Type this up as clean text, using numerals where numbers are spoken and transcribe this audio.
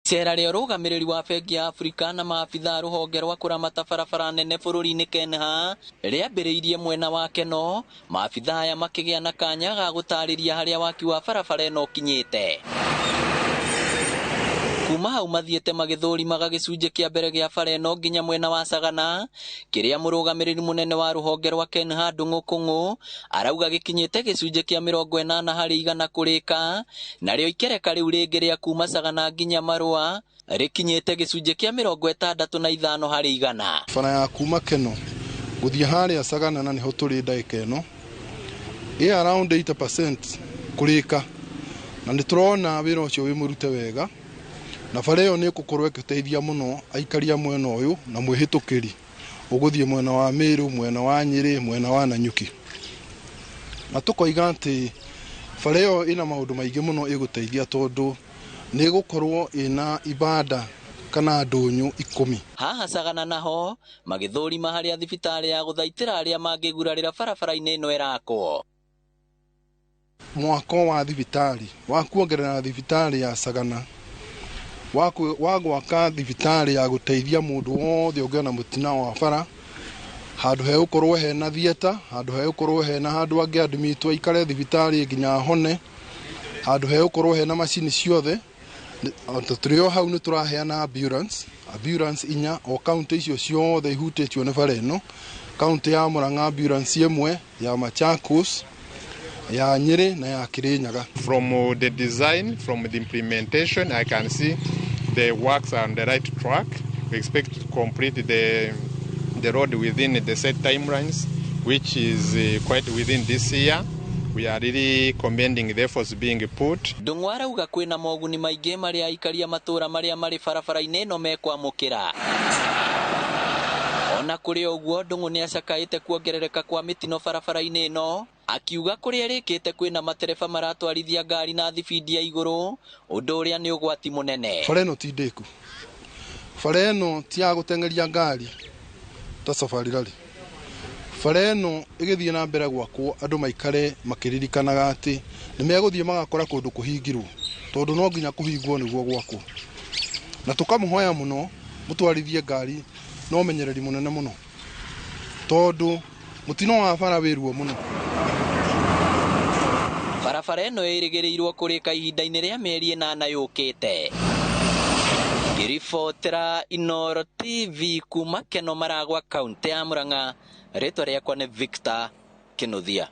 Icera rĩa ũrũgamĩrĩri wa bengi ya Afrika na maabitha a rũhonge rwa kũramata barabara nene bũrũri-inĩ KENHA rĩambĩrĩirie mwena wa Keno, maabitha aya makĩgĩa na kanya ga gũtarĩria harĩa waki wa barabara ĩno ũkinyĩte. Kuma hau mathiĩte magĩthũrimaga gĩcunjĩ kĩa mbere gĩa bara ĩno nginya mwena wa Sagana, kĩrĩa mũrũgamĩrĩri mũnene wa rũhonge rwa KENHA Ndung'u Kung'u arauga gĩkinyĩte gĩcunjĩ kĩa 80% kũrĩka, narĩo ikereka rĩu rĩngĩ rĩa kuma Sagana nginya Marũa rĩkinyĩte gĩcunjĩ kĩa 65%. Bara ya kuma Keno gũthiĩ harĩa Sagana na nĩho tũrĩ ndagĩka ĩno ĩ around 80% kũrĩka, na nĩ tũrona wĩra ũcio wĩ mũrute wega, na bara ĩyo nĩ ĩgũkorwo ĩgĩteithia mũno aikari a mwena ũyũ na mwĩhĩtũkĩri ũgũthiĩ mwena wa Meru, mwena wa Nyĩrĩ, mwena wa Nanyuki. Na tũkoiga atĩ bara ĩyo ĩna maũndũ maingĩ mũno ĩgũteithia tondũ nĩ ĩgũkorwo ĩna ibanda kana ndũnyũ 10. Haha Sagana naho magĩthũrima harĩa thibitarĩ ya gũthaitĩra arĩa mangĩgurarĩra barabara-inĩ ĩno ĩrakwo. Mwako wa thibitarĩ wa kuongerera thibitarĩ ya Sagana wa gwaka thibitarĩ ya gũteithia mũndũ wothe ũngĩona mũtino wa bara, handũ hegũkorwo hena theatre, handũ hegũkorwo hena handũ angĩadmitwo aikare thibitarĩ nginya ahone, handũ hegũkorwo hena macini ciothe. Tũrĩ o hau nĩ tũraheana ambulance 4 o kaunti icio ciothe ihutĩtio nĩ bara ĩno, kaunti ya Murang'a ambulance 1, ya Machakos, ya Nyĩrĩ na ya Kirinyaga. From the design, from the implementation, I can see the works are on the right track. We expect to complete the road within the set timelines, which is quite within this year. We are really commending the efforts being put. Ndung'u arauga kwĩna moguni maingĩ marĩa aikari a matũũra marĩa marĩ barabara-inĩ ĩno mekwamũkĩra. Ona kũrĩ ũguo, Ndung'u nĩacakaĩte kuongerereka kwa mĩtino barabara-inĩ ĩno, akiuga kũrĩa ĩrĩkĩte kwĩna matereba maratwarithia ngari na thibindi ya igũrũ, ũndũ ũrĩa nĩ ũgwati mũnene. Bara ĩno ti ndĩku, bara ĩno ti ya gũteng'eria ngari ta Safari Rally. Bara ĩno ĩgĩthiĩ na mbere gwakwo, andũ maikare makĩririkanaga atĩ nĩ megũthiĩ magakora kũndũ kũhingirwo, tondũ no nginya kũhingwo nĩguo gwakwo. Na tũkamũhoya mũno mũtwarithie ngari na ũmenyereri mũnene mũno, tondũ mũtino wa bara wĩ ruo mũno. Barabara ĩno ĩrĩgĩrĩirwo kũrĩka ihinda-inĩ rĩa mĩeri 8 yũkĩte. Ngĩribotera Inooro TV kuma Keno Maragwa, kaunti ya Murang'a, rĩtwa rĩakwa nĩ Victor Kinuthia.